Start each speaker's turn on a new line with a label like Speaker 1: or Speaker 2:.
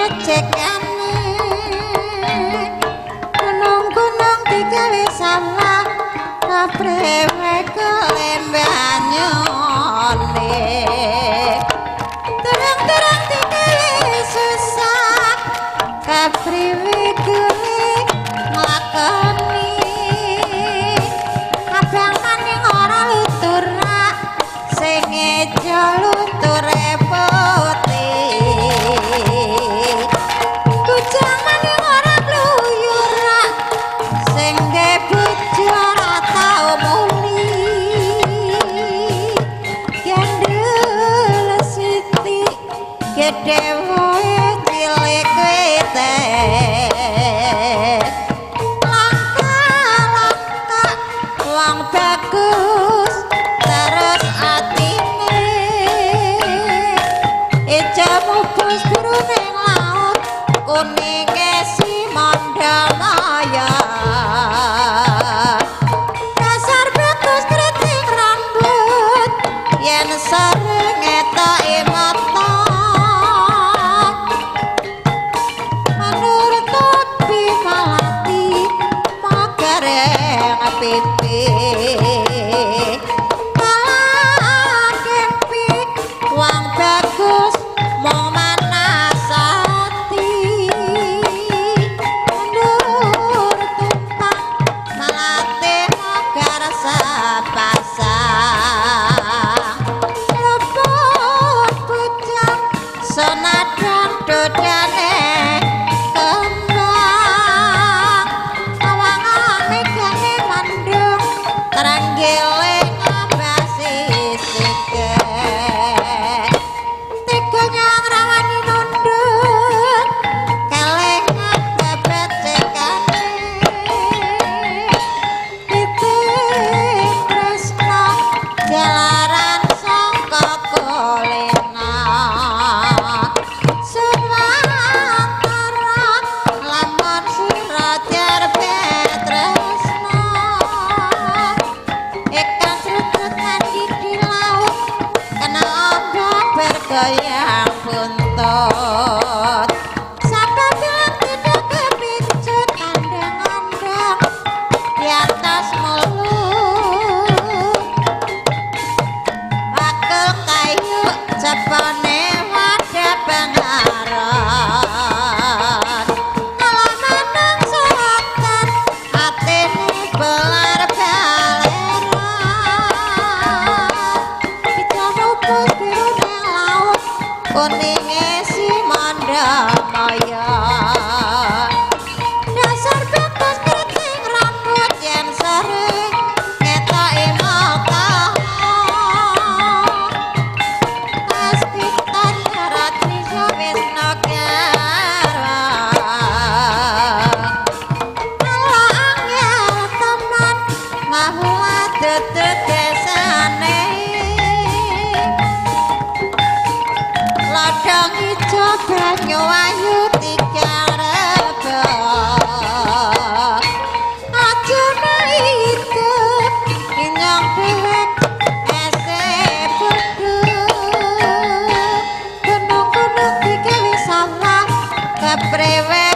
Speaker 1: becekane gunung-gunung digawe sawah kaprewe kelembanyone terang-terang digawe susah kapriwe gule nglakoni abang maning ora lutur sing ejo luture putih kujang maning ora kluyur sing bojo ora tau muni gendel siti gedhe woe cilik wite langka-langka wong bagus terus atine eja mubus biru ning laut kuninge si Mandamaya dasar bagus keriting rambut yen sore ngetoki mata menurut topi malati magareng pipi kalakempi wong bagus mung manasati menurut tumpang malate magar sepasang lepot bujang senajan dodane kembang awangane gane mandung teranggile ngabasi sike tiga nyang rawani nunduk kelengan bebecekane titik tresno jalaran sangka kulina Suwantara lamun sira betresna ikan srutut mandi di laut kena ombak bergoyang buntut sampai bilang tidak kepicut andang-andang di atas mulut wakul kayu cepane wadah pengaran kalamanang selatan atine belar baleran ijo mupus biru ning laut kuninge si Mandamaya dasar bagus keriting rambut yen sore ngetoki mata Astitan Ratri Wisnu Garwa Ala angel tenan ngahuat duduk desane ladang ijo banyu ayu tiga reba aja itu inyong dewek ese bodho gunung-gunung digawe sawah keprewe